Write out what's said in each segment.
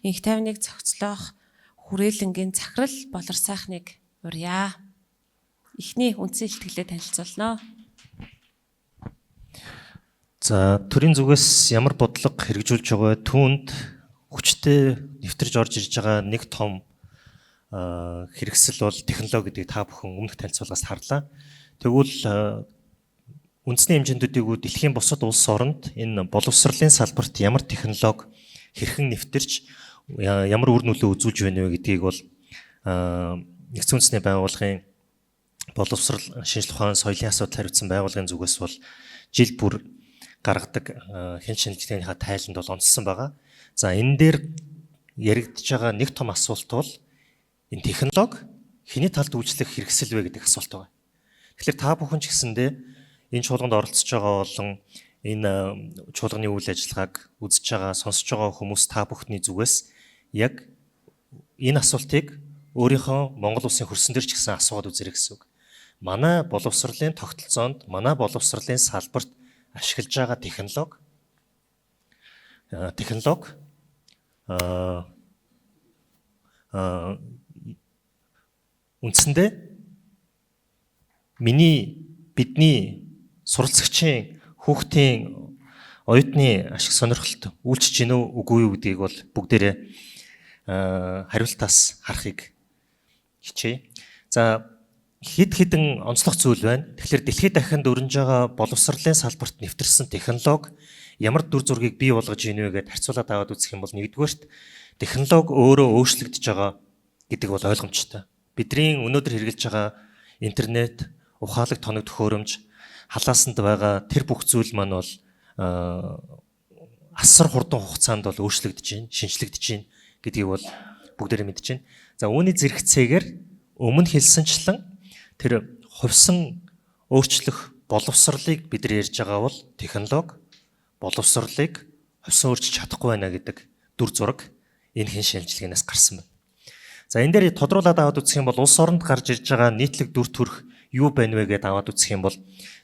Инх тайвныг зохицлоох хүрээлэнгийн захирал Болорсайхныг урья. Эхний үндсэн илтгэлээ танилцуулна. За, төрийн зүгээс ямар бодлого хэрэгжүүлж байгаа вэ? Түүнд хүчтэй нэвтэрж орж ирж байгаа нэг том хэрэгсэл бол технологи гэдгийг та бүхэн өмнөх танилцуулгаас харлаа. Тэгвэл үндэсний хэмжээнд төдийгүй дэлхийн бусад улс оронд энэ боловсролын салбарт ямар технологи хэрхэн нэвтэрч ямар үр нөлөө үзүүлж байна вэ гэдгийг бол Нэгдсэн Үндэсний Байгууллагын боловсрол, шинжлэх ухаан, соёлын асуудал хариуцсан байгууллагын зүгээс бол жил бүр гаргадаг хяналт шинжилгээнийхээ тайланд бол онцлсон байгаа. За, энэ дээр яригдж байгаа нэг том асуулт бол энэ технологи хэний талд үйлчлэх хэрэгсэл вэ гэдэг асуулт байгаа. Тэгэхээр та бүхэн ч гэсэндээ энэ чуулганд оролцож байгаа болон энэ чуулганы үйл ажиллагааг үзэж байгаа, сонсож байгаа хүмүүс та бүхний зүгээс яг энэ асуултыг өөрийнхөө Монгол улсын хөрсөн дээр ч гэсэн асуугаад үзэрэй гэсэн үг. Манай боловсролын тогтолцоонд, манай боловсролын салбарт ашиглаж байгаа технологи үндсэндээ миний, бидний суралцагчийн, хүүхдийн, оюутны ашиг сонирхолт үйлчилж гинөө үгүй юу гэдгийг бол бүгдээрээ хариултаас харахыг хичээе. За, хэд хэдэн онцлог зүйл байна. Тэгэхээр дэлхийд дахинд өрнөж байгаа боловсролын салбарт нэвтэрсэн технологи ямар дүр зургийг бий болгож ийнэ вэ гэдээ харьцуулаад аваад үзэх юм бол нэгдүгээрт технологи өөрөө өөрчлөгдөж байгаа гэдэг бол ойлгомжтой. Бидний өнөөдөр хэрэглэж байгаа интернет, ухаалаг тоног төхөөрөмж, халаасанд байгаа тэр бүх зүйл маань бол асар хурдан хугацаанд бол өөрчлөгдөж байна, шинжлэгдэж байна гэдгийг бол бүгдээрээ мэдэж байна. За, үүний зэрэгцээгээр өмнө хэлсэнчлэн тэр хувьсан өөрчлөх боловсролыг бид нар ярьж байгаа бол технологи боловсролыг хувьсан өөрчилж чадахгүй байна гэдэг дүр зураг энэ хэн шинжилгээнээс гарсан байна. За, энэ дээр тодруулаад аваад үзэх юм бол улс оронд гарч ирж байгаа нийтлэг дүр төрх юу байна вэ гэдээ аваад үзэх юм бол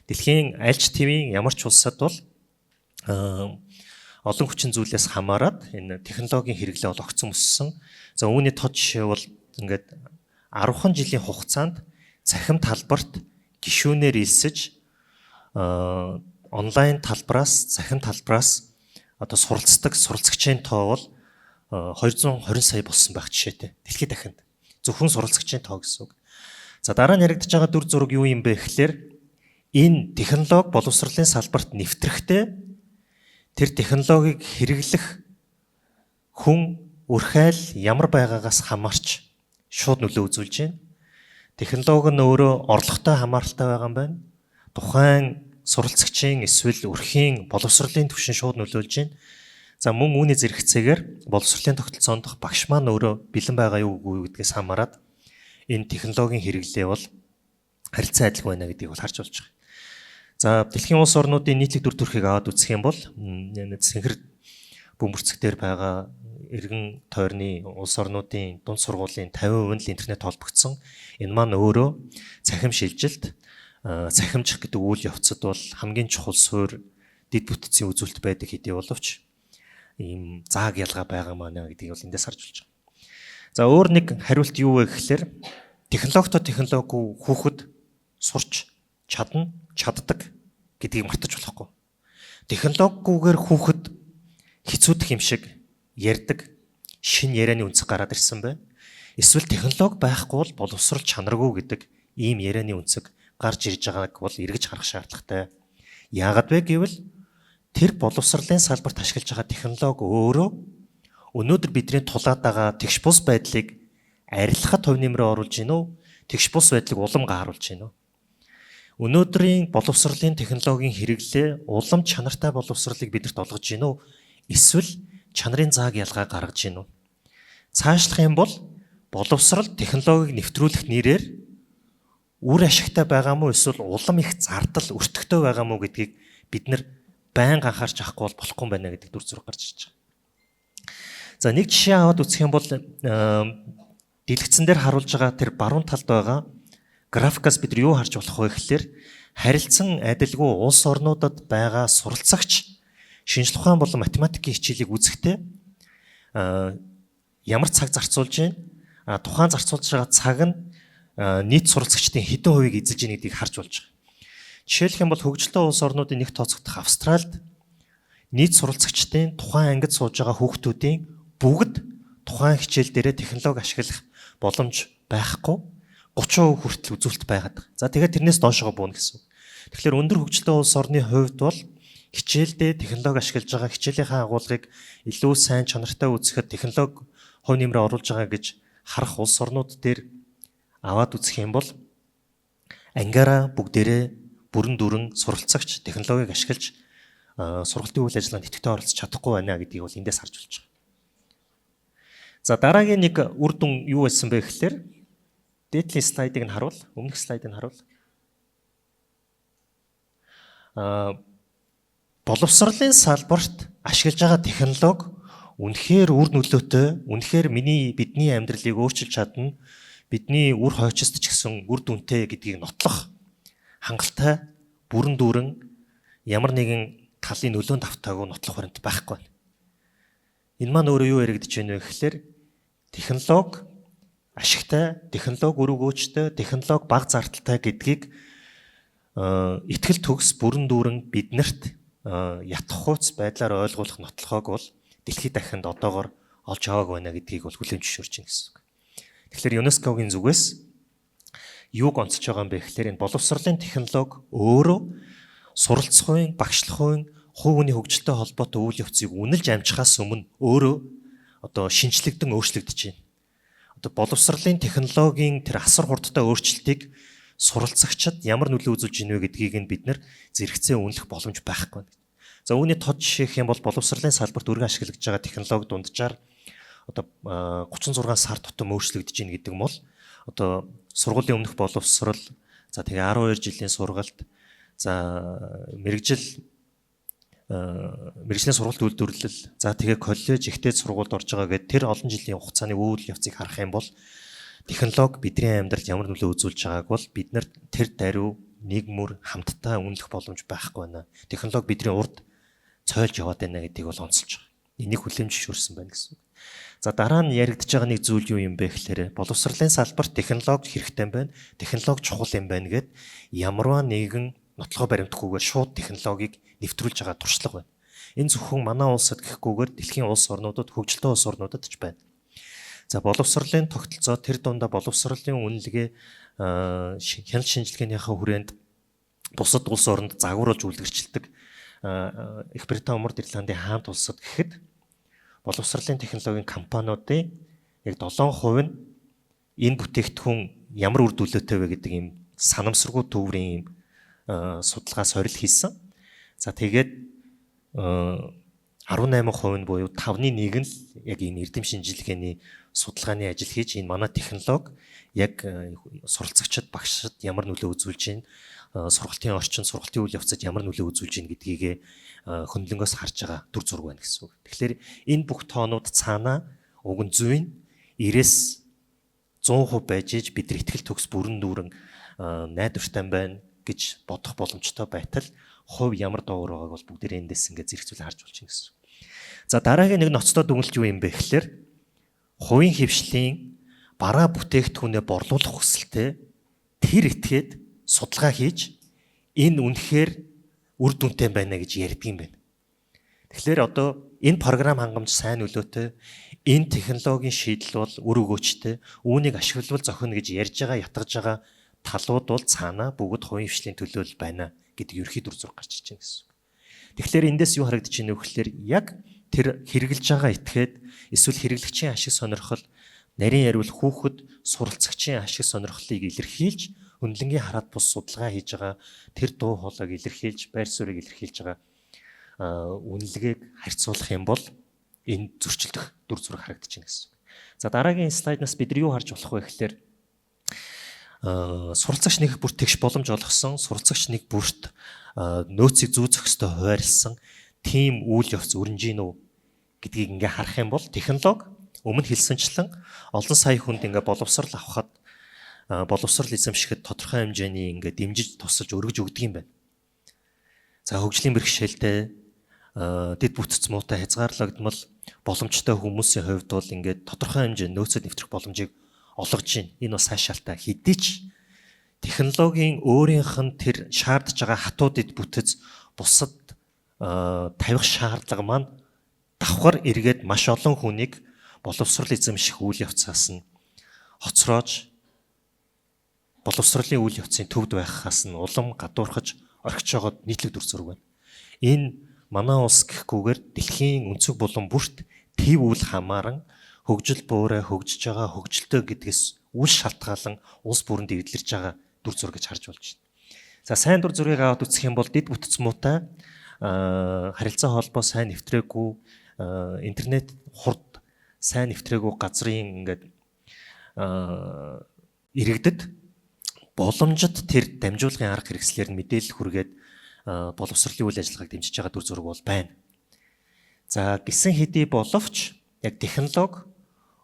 дэлхийн аль ч твийн ямар ч улсад бол олон хүчин зүйлээс хамаарат энэ технологийн хэрэглээ бол огцом өссөн. За, үүний тод жишээ бол ингээд 10 жилийн хугацаанд цахим талбарт гишүүнээр элсэж онлайн талбараас, цахим талбараас одоо суралцдаг суралцагчийн тоо бол 220 сая болсон байх жишээтэй. Дэлхийд дахинд. Зөвхөн суралцагчийн тоо гэсэн үг. За, дараа нь яригдж байгаа дүр зураг юу юм бэ гэхлээр энэ технологи боловсролын салбарт нэвтрэхдээ тэр технологиг хэрэглэх хүн өрхайл ямар байгаагаас хамаарч шууд нөлөө үзүүлж байна. Технологи нь өөрөө орлоготой хамааралтай байгаа юм байна. Тухайн суралцагчийн эсвэл өрхийн боловсролын түвшин шууд нөлөөлж байна. За, мөн үүний зэрэгцээгээр боловсролын тогтолцоонд багш маань өөрөө бэлэн байгаа юу үгүй юу гэдгээс хамаарат энэ технологийн хэрэглээ бол харилцан адилгүй байна гэдгийг бол харж болж байгаа. За, дэлхийн улс орнуудын нийтлэг дүр төрхийг аваад үзэх юм бол цэнхэр бөмбөрцөг дээр байгаа эргэн тойрны улс орнуудын дунд сургуулийн 50% нь л интернет холбогдсон. Энэ маань өөрөө цахим шилжилт, цахимжих гэдэг үйл явцад бол хамгийн чухал суурь дэд бүтцийн үзүүлэлт байдаг хэдий боловч ийм зааг ялгаа байгаа маа гэдгийг бол эндээс харж болж байгаа. За, өөр нэг хариулт юу вэ гэхлээр технологитой технологигүй хүүхэд сурч чадна, чаддаг гэдгийг мартаж болохгүй. Технологигүйгээр хүүхэд хэцүүдэх юм шиг ярьдаг шин ярианы өнцөг гараад ирсэн байна. Эсвэл технологи байхгүй бол боловсрол чанаргүй гэдэг ийм ярианы өнцөг гарч ирж байгааг бол эргэж харах шаардлагатай. Яагаад вэ гэвэл тэр боловсролын салбарт ашиглаж байгаа технологи өөрөө өнөөдөр бидний тулаад байгаа тэгш бус байдлыг арилгахад хувь нэмрээ оруулж гин үү? Тэгш бус байдлыг улам гааруулж гин үү? Өнөөдрийн боловсролын технологийн хэрэглээ улам чанартай боловсролыг бидэрт олгож гин үү? Эсвэл чанарын зааг ялгаа гаргаж гин үү? Цаашлах юм бол боловсрол технологиг нэвтрүүлэх нэрээр үр ашигтай байгаа мó эсвэл улам их зардал өртөгтэй байгаа мó гэдгийг бид нар байнга анхаарч авахгүй бол болохгүй юм байна гэдэг дүр зураг гарч ирж байгаа. За, нэг жишээ аваад үзэх юм бол дэлгэцэн дээр харуулж байгаа тэр баруун талд байгаа графикаас бид нар юу харж болох вэ гэхлээр харилцан адилгүй улс орнуудад байгаа суралцагч шинжлэх ухаан болон математикийн хичээлийг үзэхдээ Ямар цаг зарцуулж байна? А тухайн зарцуулж байгаа цаг нь нийт суралцагчдын хэдэн хувийг эзэлж байна гэдгийг харж болж байгаа. Жишээлх юм бол хөгжилтэй улс орнуудын нэг тооцогдох Австралид нийт суралцагчдын тухайн ангид сууж байгаа хүүхдүүдийн бүгд тухайн хичээл дээрээ технологи ашиглах боломж байхгүй 30% хүртэл үзүүлэлт байгаад байгаа. За, тэгээд тэрнээс доошогоо бууна гэсэн. Тэгэхээр өндөр хөгжилтэй улс орны хувьд бол хичээлдээ технологи ашиглаж байгаа, хичээлийнхаа агуулгыг илүү сайн чанартай үзэхэд технологи хувь нэмрээ оруулж байгаа гэж харах улс орнууд дээр аваад үзэх юм бол ангиараа бүгдээрээ бүрэн дүүрэн суралцагч технологиг ашиглаж сургалтын үйл ажиллагаанд идэвхтэй оролцож чадахгүй байна гэдгийг бол эндээс харж болж байгаа. За, дараагийн нэг үр дүн юу байсан бэ гэхлээр дээдлийн слайдыг нь харуул, өмнөх слайдыг нь харуул. Боловсролын салбарт ашиглаж байгаа технологи үнэхээр үр нөлөөтэй, үнэхээр миний бидний амьдралыг өөрчилж чадна, бидний үр хойчст ч гэсэн үр дүнтэй гэдгийг нотлох хангалттай бүрэн дүүрэн ямар нэгэн талын нөлөөнд автаагүй нотлох баримт байхгүй байна. Энэ маань өөрөө юу яригдж байна вэ гэхлээр технологи ашигтай, технологи үр өгөөжтэй, технологи бага зардалтай гэдгийг итгэл төгс бүрэн дүүрэн биднэрт ятгахуйц байдлаар ойлгуулах нотлохоог бол дэлхийд дахинд одоогор олж аваагүй байна гэдгийг бол хүлээн зөвшөөрч байна гэсэн үг. Тэгэхээр ЮНЕСКО-гийн зүгээс юуг онцолж байгаа юм бэ гэхлээр энэ боловсролын технологи өөрөө суралцахын, багшлахын, хувь хүний хөгжилтэй холбоотой үйл явцыг үнэлж амжихаас өмнө өөрөө одоо шинчлэгдэн өөрчлөгдөж байна. Одоо боловсролын технологийн тэр асар хурдтай өөрчлөлтийг суралцагчид ямар нөлөө үзүүлж ийнвэ гэдгийг нь бид нар зэрэгцээ үнэлэх боломж байхгүй. За, үүний тод жишээ гэх юм бол боловсролын салбарт өргөн ашиглагдж байгаа технологи дунджаар одоо 36 сар тутам өөрчлөгдөж байна гэдэг нь бол одоо сургуулийн өмнөх боловсрол, за тэгээ 12 жилийн сургалт, за мэргэжлийн сургалт үйлдвэрлэл, за тэгээ коллеж, их дээд сургуульд орж байгаа гэдэг тэр олон жилийн хугацааны үйл явцыг харах юм бол технологи бидний амьдралд ямар нөлөө үзүүлж байгааг бол бид нар тэр даруй нэг мөр хамтдаа үнэлэх боломж байхгүй байна. Технологи бидний урд цойлж яваад байна гэдгийг бол онцолж байгаа. Энийг хүлээн зөвшөөрсөн байна гэсэн үг. За, дараа нь яригдж байгаа нэг зүйл юу юм бэ гэхээр боловсролын салбарт технологи хэрэгтэй юм байна. Технологи чухал юм байна гэд ямарваа нэгэн нотлохоо баримтахгүйгээр шууд технологиг нэвтрүүлж байгаа туршлага байна. Энэ зөвхөн манай улсад гэхгүйгээр дэлхийн улс орнуудад, хөгжилтэй улс орнуудад ч байна. За, боловсролын тогтолцоо, тэр дундаа боловсролын үнэлгээ хяналт шинжилгээнийхээ хүрээнд бусад улс оронд загвар болж үлгэрчилдэг Их Британи, Умард Ирландын хаант улсад гэхэд боловсролын технологийн компаниудын яг 7% нь энэ бүтээгдэхүүн ямар үр дүнтэй вэ гэдэг ийм санамсаргүй төврийн ийм судалгаа сорил хийсэн. За, тэгээд 18% нь буюу 5-ны 1 нь л яг энэ эрдэм шинжилгээний судалгааны ажил хийж энэ манай технологи яг суралцагчид, багшид ямар нөлөө үзүүлж байна, сургалтын орчин, сургалтын үйл явцад ямар нөлөө үзүүлж байна гэдгийг хөндлөнгөөс харж байгаа дүр зураг байна гэсэн үг. Тэгэхээр энэ бүх тоонууд цаанаа уг нь зүйн 90-ээс 100% байж иж бид нар итгэл төгс бүрэн дүүрэн найдвартай байна гэж бодох боломжтой байтал хувь ямар доогуур байгааг бол бүгдээрээ эндээс ингээд зэрэгцүүл харж болж байна гэсэн. За, дараагийн нэг ноцтой дүгнэлт юу юм бэ гэхлээр хувийн хэвшлийн бараа бүтээгдэхүүнээ борлуулах хүсэлтэй тэр этгээд судалгаа хийж энэ үнэхээр үр дүнтэй байна гэж ярьдаг юм байна. Тэгэхээр одоо энэ програм хангамж сайн нөлөөтэй, энэ технологийн шийдэл бол үр өгөөчтэй, үүнийг ашиглавал зохино гэж ярьж байгаа, ятгаж байгаа талууд бол цаанаа бүгд хувийн хэвшлийн төлөөлөл байна гэдэг ерөнхий дүр зураг гарч иж байна гэсэн үг. Тэгэхээр эндээс юу харагдаж байна вэ гэхлээр яг тэр хэрэглэж байгаа этгээд эсвэл хэрэглэгчийн ашиг сонирхол, нарийн яриул хүүхэд суралцагчийн ашиг сонирхлыг илэрхийлж хөндлөнгийн хараад бус судалгаа хийж байгаа тэр дуу хоолойг илэрхийлж, байр суурийг илэрхийлж байгаа үнэлгээг харьцуулах юм бол энэ зөрчилдөх дүр зураг харагдаж байна гэсэн. За, дараагийн слайднаас бид нар юу харж болох вэ гэхлээр суралцагч нэг бүрт тэгш боломж олгосон, суралцагч нэг бүрт нөөцийг зүү зохистой хуваарлсан тийм үйл явц өрнөж гин үү гэдгийг ингээ харах юм бол технологи өмнө хэлсэнчлэн олон сая хүнд ингээ боловсрал авахад, боловсрал эзэмшихэд тодорхой хэмжээний ингээ дэмжиж, тусалж, өргөж өгдөг юм байна. За, хөгжлийн бэрхшээлтэй, дэд бүтц муутай, хязгаарлагдмал боломжтой хүмүүсийн хувьд бол ингээд тодорхой хэмжээнд нөөцөд нэвтрэх боломжийг олгож байна. Энэ бас сайшаалтай. Хэдий ч технологийн өөрийнх нь тэр шаардж байгаа хатуу дэд бүтэц бусад тавих шаардлага маань давхар эргээд маш олон хүнийг боловсрол эзэмших үйл явцаас нь хоцроож, боловсролын үйл явцын төвд байхаас нь улам гадуурхаж орхиж байгаад нийтлэг дүр зураг байна. Энэ манай улс гэхгүйгээр дэлхийн өнцөг булан бүрт төв үйл хамааран хөгжил буурай, хөгжиж байгаа, хөгжилтэй гэдгээс үл шалтгаалan улс бүрэнд эвдлэрч байгаа дүр зураг гэж харж болж байна. За, сайн дүр зургийг аваад үзэх юм бол дэд бүтэц муутай, харилцаа холбоо сайн нэвтрээгүй, интернет хурд сайн нэвтрээгүй газрын ингээд иргэдэд боломжит тэр дамжуулгын арга хэрэгслээр нь мэдээлэл хүргээд боловсролын үйл ажиллагааг дэмжиж байгаа дүр зураг бол байна. За, гисэн хэдий боловч яг технологи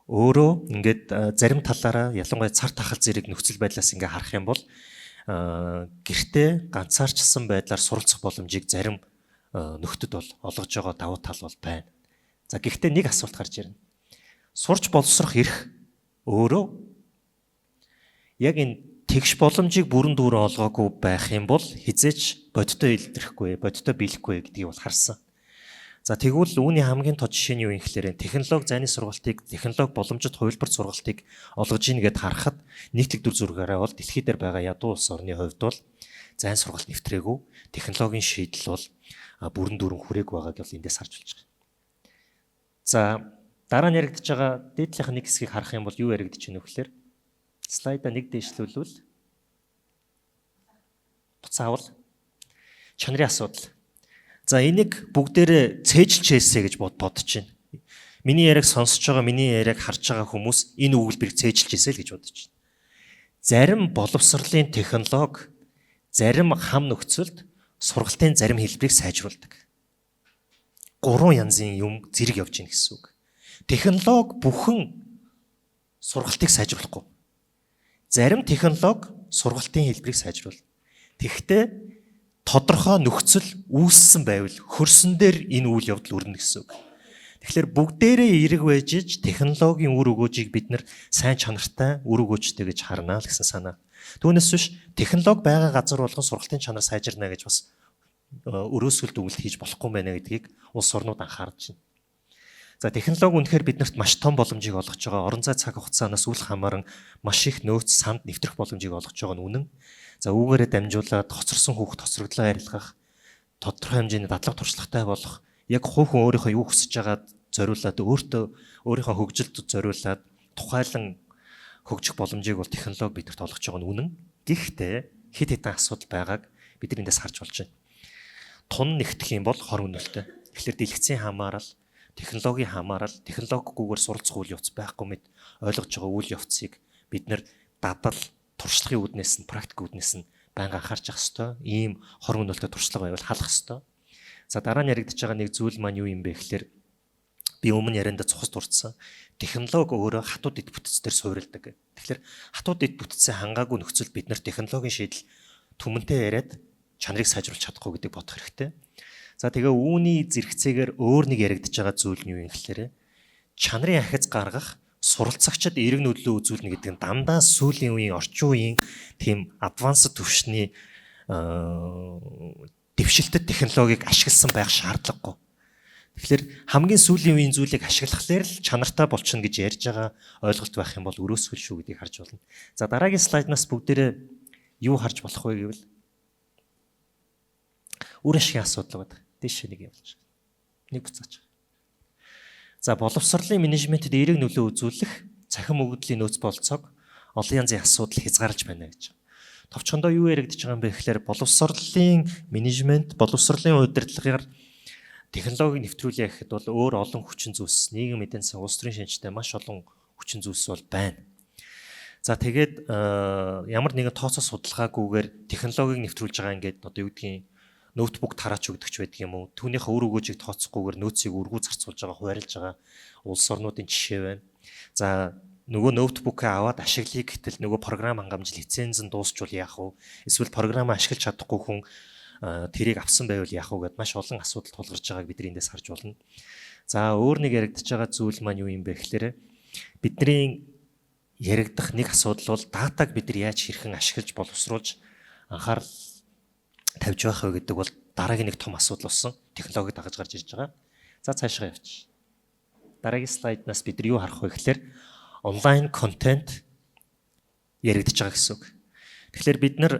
өөрөө ингээд зарим талаараа, ялангуяа цар тахал зэрэг нөхцөл байдлаас ингээ харах юм бол, гэртээ ганцаарчсан байдлаар суралцах боломжийг зарим нөхдөд бол олгож байгаа давуу тал бол байна. За, гэхдээ нэг асуулт гарч ирнэ. Сурч боловсрох эрх өөрөө яг энэ тэгш боломжийг бүрэн дүүрэн олгоогүй байх юм бол хэзээ ч бодиттой илтгэхгүй, бодиттой биелэхгүй гэдгийг бол харсан. За, тэгвэл үүний хамгийн тод жишээ нь юу юм гэхээр технологи зайны сургалтыг, технологи боломжит хувилбар сургалтыг олгож ийн гэд харахад нийтлэг дүр зургаараа бол дэлхий дээр байгаа ядуу улс орны хувьд бол зайн сургалт нэвтрээгүй, технологийн шийдэл бол бүрэн дүүрэн хүрээгүй байгааг бол эндээс харж болж байгаа. За, дараа нь яригдж байгаа дээдлийнх нэг хэсгийг харах юм бол юу яригдж байна вэ гэхээр слайда нэг дээшлүүлвэл буцаавал чанарын асуудал. За, энийг бүгдээрээ цээжилж хийсэ гэж бодож байна. Миний яриаг сонсож байгаа, миний яриаг харж байгаа хүмүүс энэ өгүүлбэрийг цээжилж хийсэ л гэж бодож байна. Зарим боловсролын технологи зарим хам нөхцөлд сургалтын зарим хэлбэрийг сайжруулдаг. Гурван янзын юм зэрэг явж гин гэсэн үг. Технологи бүхэн сургалтыг сайжруулахгүй. Зарим технологи сургалтын хэлбэрийг сайжруулна. Тэгэхдээ тодорхой нөхцөл үүссэн байвал хөрсөн дээр энэ үйл явдал өрнө гэсэн үг. Тэгэхээр бүгдээрээ эерэг байж иж технологийн үр өгөөжийг бид нар сайн чанартай, үр өгөөжтэй гэж харна л гэсэн санаа. Түүнээс биш технологи байгаа газар болгон сургалтын чанар сайжирна гэж бас өрөөсгөл дүгнэлт хийж болохгүй байна гэдгийг улс орнууд анхаарч байна. За, технологи үнэхээр биднэрт маш том боломжийг олгож байгаа. Орон зай цаг хугацаанаас үл хамааран маш их нөөц санд нэвтрэх боломжийг олгож байгаа нь үнэн. За, үүгээрээ дамжуулаад хоцорсон хүүхд хоцрогдлоо арилгах, тодорхой хэмжээний дадлага туршлагатай болох, яг хувь хүн өөрийнхөө юу хүсэж байгаад зориулаад, өөртөө өөрийнхөө хөгжилд зориулаад тухайлан хөгжих боломжийг бол технологи бидэрт олгож байгаа нь үнэн. Гэхдээ хэд хэдэн асуудал байгааг бид нар эндээс харж болж байна. Тун нэгтгэх юм бол хор үнэлтэй. Тэгэхээр дэлгэцийн хамаарал, технологийн хамаарал, технологигүйгээр суралцах үйл явц байхгүй мэт ойлгож байгаа үйл явцыг бид нар дадал туршлагын үүднээс нь, практик үүднээс нь байнга анхаарч явах ёстой. Ийм хор үнэлтэй туршлага байвал халах ёстой. За, дараа нь яригдж байгаа нэг зүйл маань юу юм бэ гэхээр би өмнө яриандаа цухас дурдсан. Технологи өөрөө хатуу дэд бүтэц дээр суурилдаг. Тэгэхээр хатуу дэд бүтцээ хангаагүй нөхцөлд бид нар технологийн шийдэл түмэнтэй яриад чанарыг сайжруулах чадахгүй гэдэг бодох хэрэгтэй. За, тэгээ үүний зэрэгцээгээр өөр нэг яригдж байгаа зүйл нь юу юм гэхээр чанарын ахиц гаргах, суралцагчид эерэг нөлөө үзүүлнэ гэдэг нь дандаа сүүлийн үеийн, орчин үеийн тийм advanced түвшний дэвшилтэт технологиг ашигласан байх шаардлагагүй. Тэгэхээр хамгийн сүүлийн үеийн зүйлийг ашиглахлаар л чанартай болчихно гэж ярьж байгаа ойлголт байх юм бол өрөөсгөл шүү гэдгийг харж байна. За, дараагийн слайднаас бүгдээрээ юу харж болох вэ гэвэл үр ашигын асуудал байдаг. Дээш нэг явуулж. Нэг буцаач. За, боловсролын менежментэд эерэг нөлөө үзүүлэх цахим өгөгдлийн нөөц болцоог олон янзын асуудал хязгаарлаж байна гэж. Товчхондоо юу яригдж байгаа юм бэ гэхээр боловсролын менежмент, боловсролын удирдлагаар технологиг нэвтрүүлье гэхэд бол өөр олон хүчин зүйлс, нийгэм, эдийн засгийн, улс төрийн шинжтэй маш олон хүчин зүйлс бол байна. За, тэгээд ямар нэгэн тооцоо судалгаагүйгээр технологиг нэвтрүүлж байгаа, ингээд одоо юу гэдгийг ноутбук тараач өгдөг ч байдаг юм уу? Түүнийхээ үр өгөөжийг тооцохгүйгээр нөөцийг өргүү зарцуулж байгаа, хуваарлж байгаа улс орнуудын жишээ байна. За, нөгөө ноутбукээ аваад ашиглая гэтэл нөгөө програм хангамж, лиценз нь дуусчвал яах вэ? Эсвэл програмаа ашиглаж чадахгүй хүн тэрийг авсан байвал яах вэ гэдээ маш олон асуудал тулгарч байгааг бид эндээс харж байна. За, өөр нэг яригдж байгаа зүйл маань юу юм бэ гэхээр бидний яригдах нэг асуудал бол датаг бид нар яаж хэрхэн ашиглаж боловсруулж анхаарал тавьж байх вэ гэдэг бол дараагийн нэг том асуудал болсон. Технологи дагаж гарч ирж байгаа. За, цаашгаа явчих. Дараагийн слайднаас бид нар юу харах вэ гэхээр онлайн контент яригдж байгаа гэсэн үг. Тэгэхээр бид нар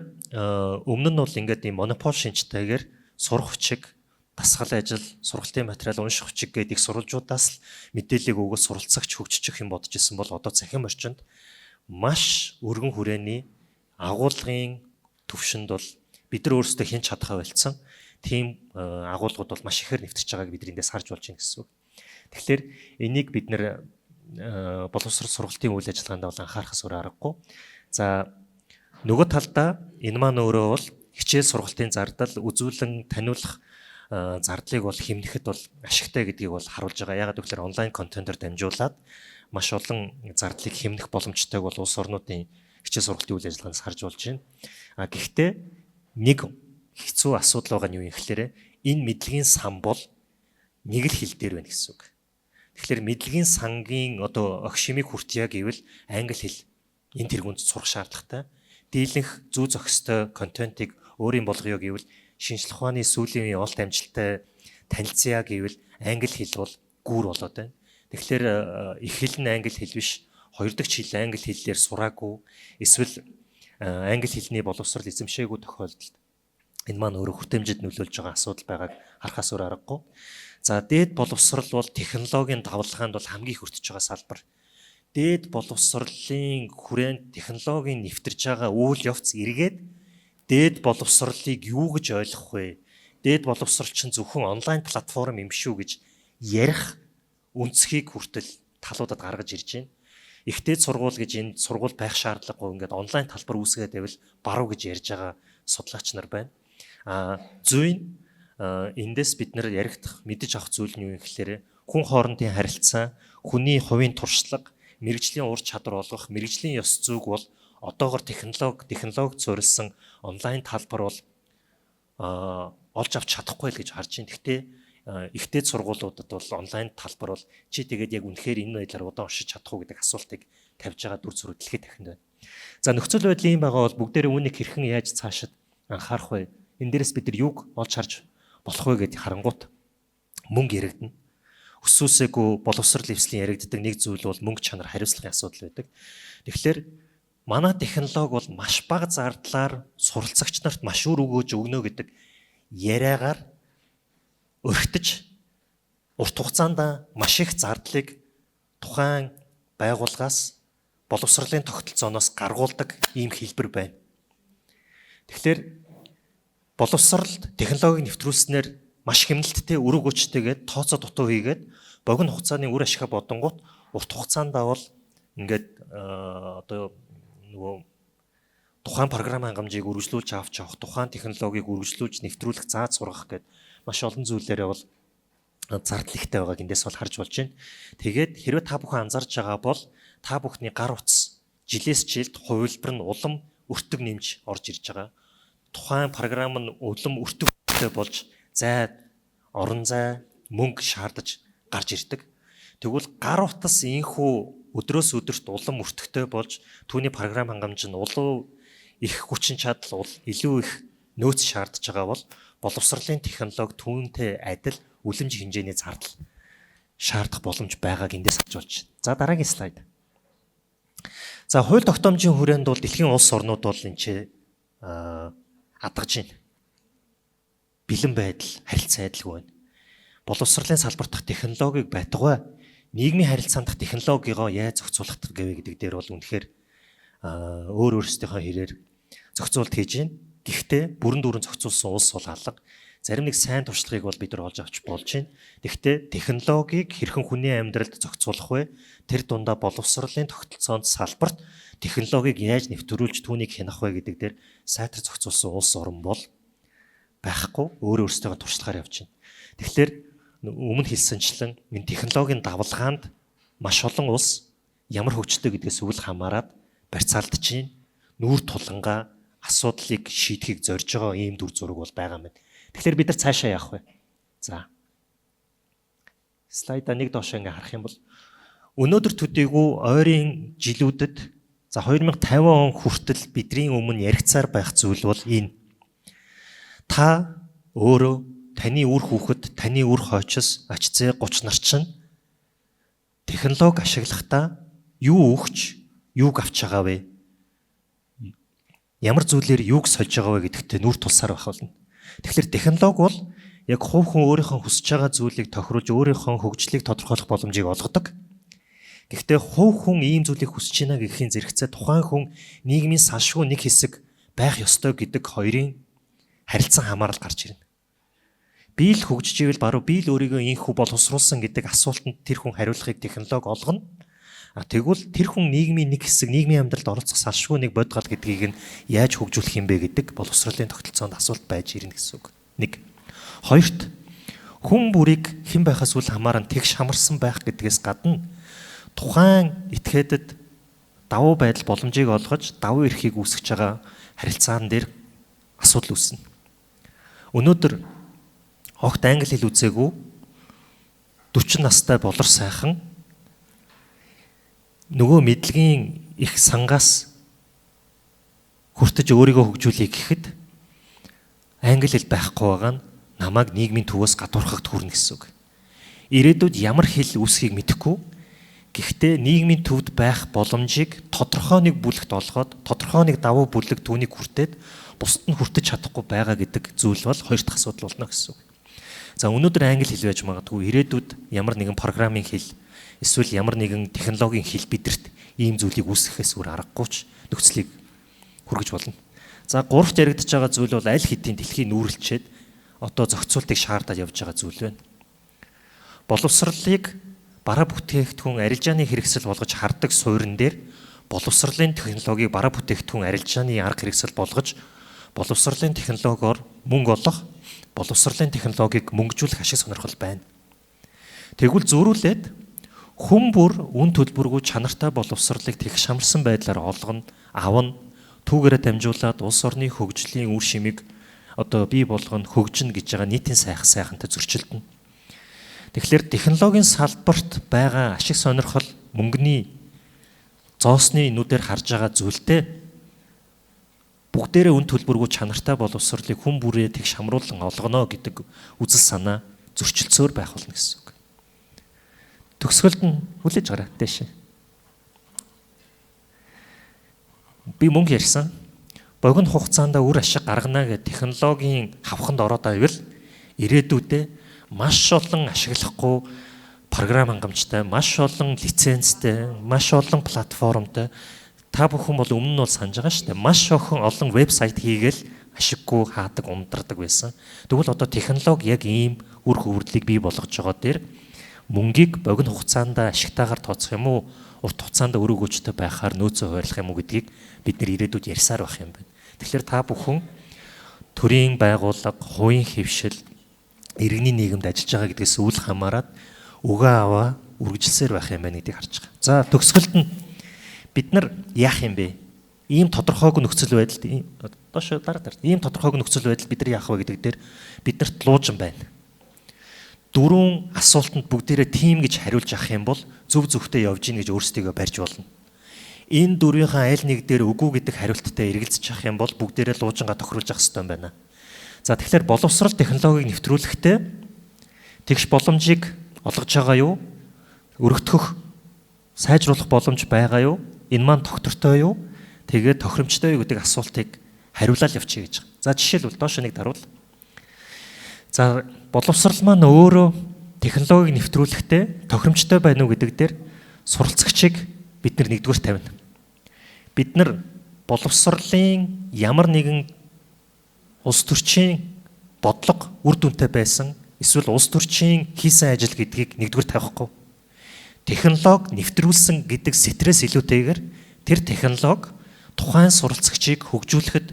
өмнө нь бол ингээд ийм монопол шинжтэйгээр сурах хүчиг, дасгал ажил, сургалтын материал, унших хүчиг гэдэг их сурвалжуудаас л мэдээллийг өгөөд суралцагч хөгжчих юм бодож исэн бол одоо цахим орчинд маш өргөн хүрээний агуулгын төвшөнд бол бид нар өөрсдөө хэн чадхаа болцсон тийм агуулгууд бол маш ихээр нэвтэрч байгааг бид эндээс харж болж байна гэсэн үг. Тэгэхээр энийг бид нэр боловсрол сургалтын үйл ажиллагаанд бол анхаарахаас өөр аргагүй. За, нөгөө талдаа энэ маань өөрөө бол хичээл сургалтын зардал, үзүүлэн таниулах зардлыг бол хэмнэхэд бол ашигтай гэдгийг бол харуулж байгаа. Яагаад гэвэл онлайн контентоор дамжуулаад маш олон зардлыг хэмнэх боломжтойг бол улс орнуудын хичээл сургалтын үйл ажиллагаанаас харж болж байна. А гэхдээ нэг хэцүү асуудал байгаа нь юу юм гэхээр энэ мэдлэгийн сан бол нэг л хэл дээр байна гэсэн үг. Тэгэхээр мэдлэгийн сангийн одоо огшимыг хүртье гэвэл англи хэл энэ тэргуунд сурах шаардлагатай. Дийлэнх зүү зохистой контентыг өөрийн болгоё гэвэл, шинжлэх ухааны сүүлийн үеийн олт амжилттай танилцъя гэвэл англи хэл бол гүүр болоод байна. Тэгэхээр их хэл нь англи хэл биш, хоёр дахь хэл англи хэллээр сураагүй эсвэл англи хэлний боловсрол эзэмшээгүй тохиолдолд энэ маань өөрөө хүртээмжид нөлөөлж байгаа асуудал байгааг харахаас өөр аргагүй. За, дээд боловсрал бол технологийн давлгаанд бол хамгийн их өртөж байгаа салбар. Дээд боловсролын хүрээнд технологийн нэвтэрж байгаа үйл явц эргээд дээд боловсролыг юу гэж ойлгох вэ? Дээд боловсрол чинь зөвхөн онлайн платформ юм шүү гэж ярих өнцгийг хүртэл талуудад гаргаж ирж байна. Их дээд сургууль гэж энэ сургууль байх шаардлагагүй, ингээд онлайн талбар үүсгээд байвал баруун гэж ярьж байгаа судлаач нар байна. А зүйн эндээс бид нэр яригдах, мэдэж авах зүйл нь юу юм гэхээр хүн хоорондын харилцаа, хүний хувийн туршлага, мэргэжлийн ур чадвар олгох, мэргэжлийн ёс зүйг бол одоогор технологи суурилсан онлайн талбар бол олж авч чадахгүй л гэж харж байна. Гэхдээ их дээд сургуулиудад бол онлайн талбар бол чи тэгээд яг үнэхээр энэ байдлаар удаан уншиж чадах уу гэдэг асуултыг тавьж байгаа дүр зураг дэлхийд дахинд байна. За, нөхцөл байдал ийм байгаа бол бүгдээрээ үүнийг хэрхэн яаж цаашид анхаарах вэ? Энэ дээрээс бид нар юуг олж харж болох вэ гэдгийг харангуут мөнгө яригдана. Өсөөсөөгүй боловсрол эвслийн яригддаг нэг зүйл бол мөнгө чанар, хариуцлагын асуудал байдаг. Тэгэхээр манай технологи бол маш бага зардлаар суралцагч нарт маш үр өгөөж өгнө гэдэг яриагаар өргөтөж урт хугацаанд маш их зардлыг тухайн байгууллагаас, боловсролын тогтолцооноос гаргуулдаг ийм хэлбэр байна. Тэгэхээр боловсролд технологиг нэвтрүүлснээр маш хэмнэлттэй, үр өгөөчтэйгээд тооцоо дутуу хийгээд богино хугацааны үр ашгаа бодонгууд урт хугацаанд бол ингээд одоо нөгөө тухайн програм хангамжийг үргэлжлүүлж авч явах, тухайн технологиг үргэлжлүүлж нэвтрүүлэх, зааж сургах гээд маш олон зүйлээрээ бол зардал ихтэй байгааг эндээс бол харж болж байна. Тэгээд хэрвээ та бүхэн анзаарч байгаа бол та бүхний гар утас жилээс жилд хувилбар нь улам өртөг нэмж орж ирж байгаа. Тухайн програм нь улам өртөгтэй болж зай, орон зай, мөнгө шаардаж гарч ирдэг. Тэгвэл гар утас ийхүү өдрөөс өдөрт улам өртөгтэй болж түүний програм хангамж нь улам их хүчин чадал, илүү их нөөц шаардж байгаа бол боловсролын технологи түүнтэй адил үлэмж хэмжээний зардал шаардах боломж байгааг эндээс харж болж байна. За, дараагийн слайд. За, хууль тогтоомжийн хүрээнд бол дэлхийн улс орнууд бол энэ ч адгаж байна. Бэлэн байдал, харилцан адилгүй байна. Боловсролын салбар дахь технологиг байтугай нийгмийн харилцаан дахь технологигоо яаж зохицуулах гэвэ гэдэг дээр бол үнэхээр өөр өөрсдийнхөө хэрээр зохицуулт хийж байна. Гэхдээ бүрэн дүүрэн зохицуулсан улс бол алга. Зарим нэг сайн туршлагыг бол бид нар олж авч болж байна. Гэхдээ технологиг хэрхэн хүний амьдралд зохицуулах вэ? Тэр дундаа боловсролын тогтолцоонд, салбарт технологиг яаж нэвтрүүлж түүнийг хянах вэ гэдэг дээр сайтар зохицуулсан улс орн бол байхгүй, өөрөө өөрсдийнхөө туршлагаар явж байна. Тэгэхээр өмнө хэлсэнчлэн энэ технологийн давлгаанд маш олон улс ямар хөгжтэй гэдгээс үл хамааран барьцаалдаж байна. Нүүр тулангаа асуудлыг шийдэхийг зорж байгаа ийм дүр зураг бол байгаа юм байна. Тэгэхээр бид нар цаашаа явах вэ? За. Слайда нэг доош ингээ харах юм бол өнөөдөр төдийгүй ойрын жилүүдэд за 2050 он хүртэл бидний өмнө яригцаар байх зүйл бол энэ. Та өөрөө таны үр хүүхэд, таны үр хойчс, ач зээ 30 нар чинь технологи ашиглахдаа юу өгч, юуг авч байгаа вэ? Ямар зүйлээр юуг сольж байгаа вэ гэдэгтээ нүүр тулсаар байх болно. Тэгэхээр технологи бол яг хувь хүн өөрийнхөө хүсэж байгаа зүйлийг тохируулж өөрийнхөө хөгжлийг тодорхойлох боломжийг олгодог. Гэхдээ хувь хүн ийм зүйлийг хүсэж байна гэхийн зэрэгцээ тухайн хүн нийгмийн салшгүй нэг хэсэг байх ёстой гэдэг хоёрын харилцан хамаарал гарч ирнэ. Би л хөгжиж ивэл баруун би л өөрийгөө инхүү боловсруулсан гэдэг асуултанд тэр хүн хариулахыг технологи олгоно. А тэгвэл тэр хүн нийгмийн нэг хэсэг, нийгмийн амьдралд оролцох салшгүй нэг бодгал гэдгийг нь яаж хөгжүүлэх юм бэ гэдэг боловсролын тогтолцоонд асуулт байж ирнэ гэсэн үг. Нэг. Хоёрт, хүн бүрийг хэн байхаас үл хамааран тэгш хамарсан байх гэдгээс гадна тухайн этгээдэд давуу байдал боломжийг олгож давуу эрхийг үүсгэж байгаа харилцаан дээр асуудал үүснэ. Өнөөдөр огт англи хэл үзээгүй 40 настай болор сайхан нөгөө мэдлэгийн их сангаас хүртэж өөрийгөө хөгжүүлэе гэхэд англи хэл байхгүй байгаа нь намайг нийгмийн төвөөс гадуурхахад хүрнэ гэсэн үг. Ирээдүйд ямар хэл үүсхийг мэдэхгүй, гэхдээ нийгмийн төвд байх боломжийг тодорхой нэг бүлэгт олгоод тодорхой нэг давуу бүлэг түүнийг хүртээд бусд нь хүртэж чадахгүй байгаа гэдэг зүйл бол хоёр дахь асуудал болно гэсэн үг. За өнөөдөр англи хэл байж магадгүй, ирээдүйд ямар нэгэн программын хэл эсвэл ямар нэгэн технологийн хэл бидэрт ийм зүйлийг үүсгэхээс өөр аргагүй ч нөхцөлийг хүргэж болно. За гуравт яригдж байгаа зүйл бол аль хэдийн дэлхийн нүүрэлчээд одоо зохицуултыг шаардаад явж байгаа зүйл байна. Боловсролыг бараа бүтээгдэхүүн арилжааны хэрэгсэл болгож хардаг суурин дээр боловсролын технологиг бараа бүтээгдэхүүн арилжааны арга хэрэгсэл болгож боловсролын технологиор мөнгө олох, боловсролын технологиг мөнгөжүүлэх ашиг сонирхол байна. Тэгвэл зөрүүлээд хүн бүр үн төлбөргүй чанартай боловсролыг тэгш хамарсан байдлаар олгоно, авна, түүгээрээ дамжуулаад улс орны хөгжлийн үр шимийг одоо бий болгоно, хөгжинэ гэж байгаа нийтийн сайхантай зөрчилдөнө. Тэгэхээр технологийн салбарт байгаа ашиг сонирхол мөнгөний зоосны нүдээр харж байгаа зүйлтэй бүгдээрээ үн төлбөргүй чанартай боловсролыг хүн бүрээ тэгш хамруулан олгоно гэдэг үзэл санаа зөрчилцөөр байх болно гэсэн үг. Төгсгөлд нь хүлээж гараа дээш. Би мөнгө ярьсан. Богино хугацаанд үр ашиг гаргана гэх технологийн хавханд ороод байвал ирээдүйдээ маш олон ашиглахгүй програм хангамжтай, маш олон лицензтэй, маш олон платформтой. Та бүхэн бол өмнө нь бол санаж байгаа шүү дээ. Маш олон вебсайт хийгээл ашиггүй хаадаг, ундрдаг байсан. Тэгвэл одоо технологи яг ийм үр хөврөлийг бий болгож байгаа дээр мөнгийг богино хугацаанд ашигтайгаар тооцох юм уу, урт хугацаанд өр өгөөжтэй байхаар нөөцөө хуваарлах юм уу гэдгийг бид нэр ирээдүйд ярьсаар байх юм байна. Тэгэхээр та бүхэн төрийн байгууллага, хувийн хэвшил, иргэний нийгэмд ажиллаж байгаа гэдгээс үл хамааран үгээ аваа үргэлжилсээр байх юм байна гэдгийг харж байгаа. За төгсгөлд нь бид нар яах юм бэ? Ийм тодорхойгүй нөхцөл байдалд доош дараа ийм тодорхойгүй нөхцөл байдалд бид нар яах вэ гэдэг дээр биднэрт луужин байна. Дөрвөн асуултанд бүгдээрээ тийм гэж хариулж авах юм бол зөв зөвхтэй явж гин гэж өөрсдийгөө барьж болно. Энэ дөрвийнхээ аль нэг дээр үгүй гэдэг хариулттай эргэлзэж авах юм бол бүгдээрээ луужингаа тохируулж авах хэрэгтэй юм байна. За тэгэхээр боловсрол технологиг нэвтрүүлэхдээ тэгш боломжийг олгож байгаа юу? Өргөтгөх, сайжруулах боломж байгаа юу? Энэ маань тогтвортой юу? Тэгээд тохиромжтой юу гэдэг асуултыг хариулаад явчихъя гэж. За жишээлбэл доош нэг даруул. За боловсрол маань өөрөө технологиг нэвтрүүлэхдээ тохиромжтой байна уу гэдэг дээр суралцагчийг бид нар нэгдүгээр тавина. Бид нар боловсролын ямар нэгэн улс төрчийн бодлого үр дүнтэй байсан эсвэл улс төрчийн хийсэн ажил гэдгийг нэгдүгээр тавихгүй. Технологи нэвтрүүлсэн гэдэг сэтрээс илүүтэйгээр тэр технологи тухайн суралцагчийг хөгжүүлэхэд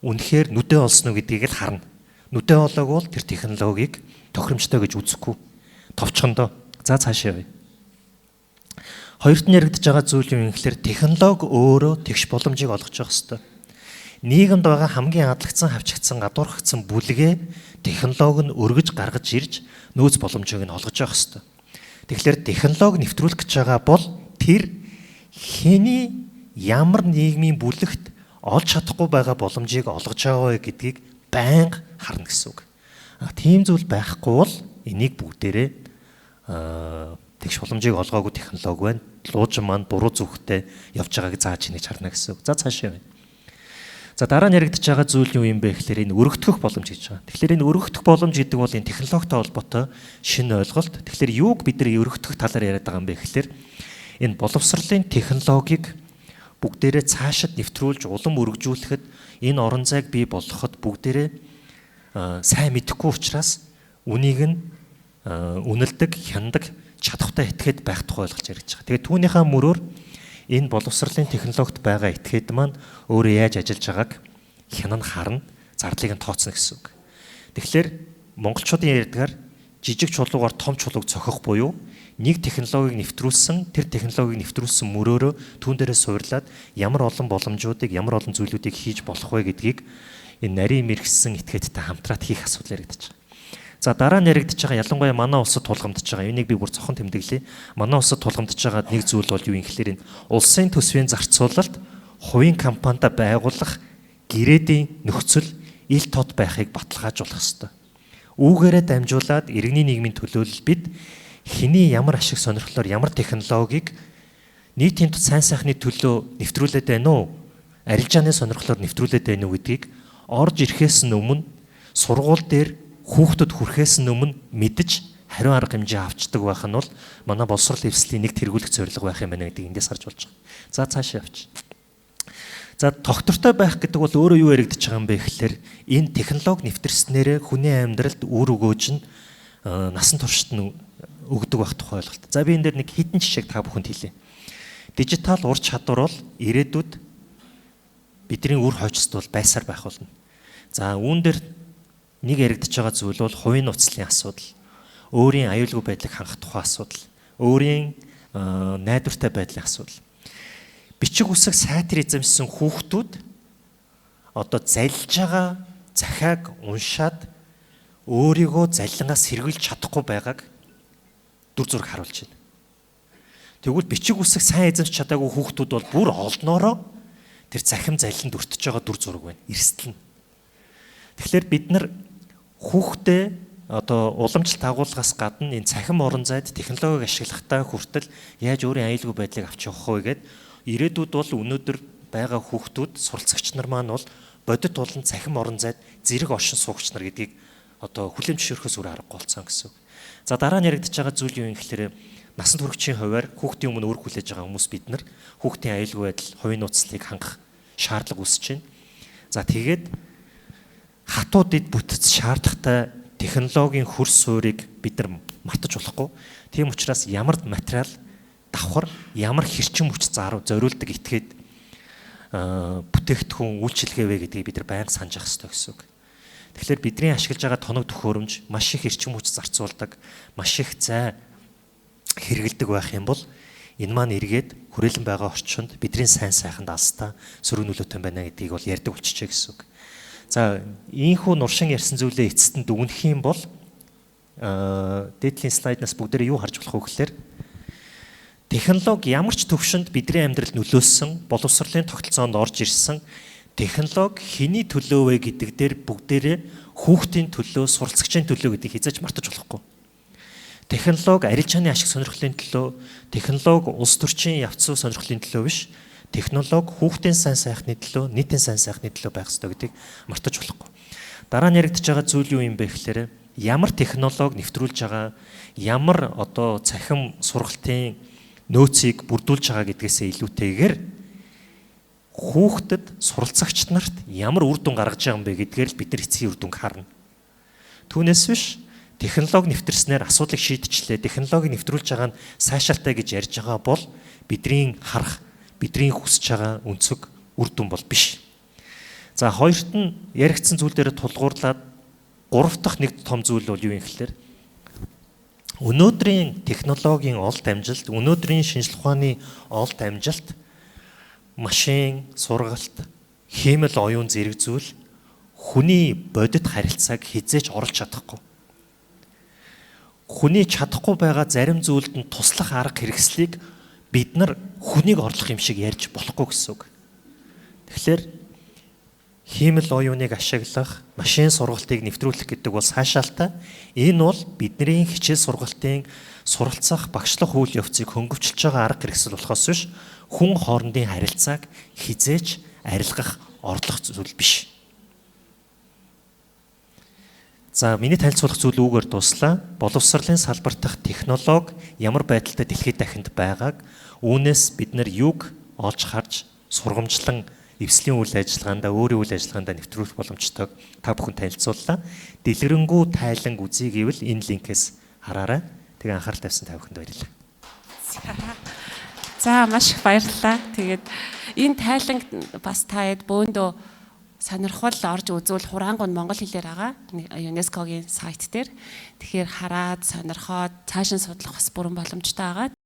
үнэхээр нүдэ олсон уу гэдгийг л харна. Нүдэ олоог бол тэр технологиг тохиромжтой гэж үзэхгүй. Товчхондоо. За цаашаа явъя. Хоёрт нь яригдж байгаа зүйл юм гэхээр технологи өөрөө тэгш боломжийг олгож явах ёстой. Нийгэмд байгаа хамгийн адлагцсан, хавчигдсан, гадуурхагдсан бүлгээ технологи нь өргөж гаргаж ирж нөөц боломжийг нь олгож явах ёстой. Тэгэхээр технологи нэвтрүүлэх гэж байгаа бол тэр хэний ямар нийгмийн бүлэгт олж чадахгүй байгаа боломжийг олгож байгаа вэ гэдгийг байнга харна гэсэн үг. Тийм зүйл байхгүй бол энийг бүгдээрээ тэгш боломжийг олгоогүй технологи байна. Луужин маань буруу зүгтээ явж байгааг зааж хийнэ харна гэсэн үг. За цаашаа явъя. За дараа нь яригдж байгаа зүйл юу юм бэ гэхээр энэ өргөтгөх боломж гэж байгаа. Тэгэхээр энэ өргөтгөх боломж гэдэг бол энэ технологитой холбоотой шинэ ойлголт. Тэгэхээр юуг бид нар өргөтгөх талаар яриад байгаа юм бэ гэхээр энэ боловсролын технологиг бүгдээрээ цаашид нэвтрүүлж улам өргөжүүлэхэд энэ орон зайг бий болгоход бүгдээрээ сайн мэдэхгүй учраас үнийг нь үнэлдэг, хяндаг чадвартай этгээд байх тухай ойлголт яригдж байгаа. Тэгээд түүнийхээ мөрөөр энэ боловсролын технологид байгаа этгээд маань өөрөө яаж ажиллаж байгааг хянан харна, зардлыг нь тооцно гэсэн үг. Тэгэхээр монголчуудын ярьдгаар жижиг чулуугаар том чулууг цохих буюу нэг технологиг нэвтрүүлсэн, тэр технологиг нэвтрүүлсэн мөрөөрөө түүн дээрээ суурлаад ямар олон боломжуудыг, ямар олон зүйлүүдийг хийж болох вэ гэдгийг энэ нарийн мэргэсэн этгээдтэй хамтраад хийх асуудал яригдаж байгаа. За дараа нь яригдж байгаа ялангуяа манай улсад тулгамдж байгаа. Энийг би бүр цохон тэмдэглэе. Манай улсад тулгамдж байгаа нэг зүйл бол юу юм гэхээр энэ улсын төсвийн зарцуулалт хувийн компанида байгуулах гэрээдийн нөхцөл ил тод байхыг баталгаажуулах ёстой. Үүгээрээ дамжуулаад иргэний нийгмийн төлөөлөл бид хэний ямар ашиг сонирхлоор ямар технологиг нийтийн сайн сайхны төлөө нэвтрүүлээд байна уу? Арилжааны сонирхлоор нэвтрүүлээд байна уу гэдгийг орж ирэхээс өмнө сургууль дээр хүүхдүүд хүрэхээс өмнө мэдэж хариу арга хэмжээ авчдаг байх нь бол манай боловсрол эвслийн нэг тэргүүлэх зорилго байх юм байна гэдгийг эндээс харж болж байгаа. За цаашаа явчих. За тогтвортой байх гэдэг бол өөрөө юу яригдчих байгаа юм бэ гэхээр энэ технологи нэвтэрснээрээ хүний амьдралд үр өгөөж нь насан туршид нь өгдөг байх тухай ойлголт. За би энэ дээр нэг хитэн жишээг та бүхэнд хэлье. Дижитал ур чадвар бол ирээдүйд бидний үр хойчсод бол байсаар байх болно. За үүн дээр нэг яригдж байгаа зүйл бол хувийн нууцлалын асуудал, өөрийн аюулгүй байдлыг хангах тухай асуудал, өөрийн найдвартай байдлын асуудал. Бичиг үсэг сайтар эзэмшсэн хүүхдүүд одоо залж байгаа захиаг уншаад өөрийгөө заллингаас сэргийлж чадахгүй байгааг дүр зураг харуулж байна. Тэгвэл бичиг үсэг сайн эзэмшиж чадаагүй хүүхдүүд бол бүр олноороо тэр захим заллинд өртөж байгаа дүр зураг байна. Эрсдэл нь. Тэгэхээр бид нар хүүхдээ одоо уламжлалт агуулгаас гадна энэ цахим орон зайд технологиг ашиглахдаа хүртэл яаж өөрийн аюулгүй байдлыг авч явах вэ гэд ирээдүйд бол өнөөдөр байгаа хүүхдүүд суралцагч нар маань бол бодит болон цахим орон зайд зэрэг оршин суугч нар гэдгийг одоо хүлээн зөвшөөрөхөөс өөр аргагүй болсон гэсэн үг. За дараа нь яригдж байгаа зүйл юу юм гэхээр насан туршийн хувиар хүүхдийн өмнө үүрэг хүлээж байгаа хүмүүс бид нар хүүхдийн аюулгүй байдал, хувийн нууцлалыг хангах шаардлага үүсэж байна. За тэгээд хатуу дэд бүтэц шаардлагатай технологийн хөрс суурийг бид нар мартаж болохгүй. Тийм учраас ямар материал давхар ямар хэрчим хүч зориулдаг этгээд бүтээгдэхүүн үйлчилгээ вэ гэдгийг бид нар байнга санаж явах ёстой гэсэн үг. Тэгэхээр бидний ашиглаж байгаа тоног төхөөрөмж маш их эрчим хүч зарцуулдаг, маш их зай хэрэгэлдэг байх юм бол энэ маань эргээд хүрээлэн байгаа орчинд бидний сайн сайханд алстаа сөрөг нөлөөтэй байна гэдгийг бол ярьдаг болчихжээ гэсэн үг. За ийхүү нуршин ярьсан зүйлээ эцэст нь дүгнэх юм бол дээдлийн слайднаас бүгдээрээ юу харж болох вэ гэхээр технологи ямар ч төвшөнд бидний амьдралд нөлөөлсөн, боловсролын тогтолцоонд орж ирсэн технологи хэний төлөө вэ гэдэг дээр бүгдээрээ хүүхдийн төлөө, суралцагчийн төлөө гэдгийг хизээж мартаж болохгүй. Технологи арилжааны ашиг сонирхлын төлөө, технологи улс төрчийн явц сонирхлын төлөө биш, технологи хүүхдийн сайн сайхны төлөө, нийтийн сайн сайхны төлөө байх ёстой гэдгийг мартаж болохгүй. Дараа нь яригдж байгаа зүйл юу юм бэ гэхээр ямар технологи нэвтрүүлж байгаа, ямар одоо цахим сургалтын нөөцийг бүрдүүлж байгаа гэдгээсээ илүүтэйгээр хүүхдэд суралцагч нарт ямар үр дүн гаргаж байгаа юм бэ гэдгээр л бид нар эцсийн үр дүнг харна. Түүнээс биш технологи нэвтэрснээр асуудлыг шийдчихлээ, технологи нэвтрүүлж байгаа нь сайшаалтай гэж ярьж байгаа бол бидний харах, бидний хүсэж байгаа өнцөг үр дүн бол биш. За хоёрт нь яригдсан зүйл дээр тулгуурлаад гурав дахь нэг том зүйл бол юу юм гэхээр өнөөдрийн технологийн олд амжилт, өнөөдрийн шинжлэх ухааны олд амжилт машин, сургалт, хиймэл оюун зэрэг зүйл хүний бодит харилцааг хизээч оруулж чадахгүй. Хүний чадахгүй байгаа зарим зүйлд нь туслах арга хэрэгслийг бид нар хүнийг орлох юм шиг ярьж болохгүй гэсэн үг. Тэгэхээр хиймэл оюуныг ашиглах, машин сургалтыг нэвтрүүлэх гэдэг бол цаашаалтай. Энэ бол бидний хичээл сургалтын суралцах, багшлах үйл явцыг хөнгөвчлөж байгаа арга хэрэгсэл болохоос биш хүн хоорондын харилцааг хизээж арилгах, орлох зүйл биш. За, миний танилцуулах зүйл үүгээр дууслаа. Боловсролын салбар дахь технологи ямар байдалтай дэлхийд дахинд байгааг, үүнээс бид нар юуг олж харж сургамжлан эвслийн үйл ажиллагаандаа, өөрийн үйл ажиллагаандаа нэвтрүүлэх боломжтойг та бүхэн танилцууллаа. Дэлгэрэнгүй тайланг үзье гэвэл энэ линкээс хараарай. Тэгээ анхаарал тавьсан та бүхэнд баярлалаа. За, маш их баярлалаа. Тэгээд энэ тайланг бас та хэд бөөндөө сонирхол орж үзвэл хураангуй нь монгол хэлээр байгаа. ЮНЕСКО-гийн сайт дээр. Тэгэхээр хараад сонирхоод цааш нь судлах бас бүрэн боломжтой байгаа.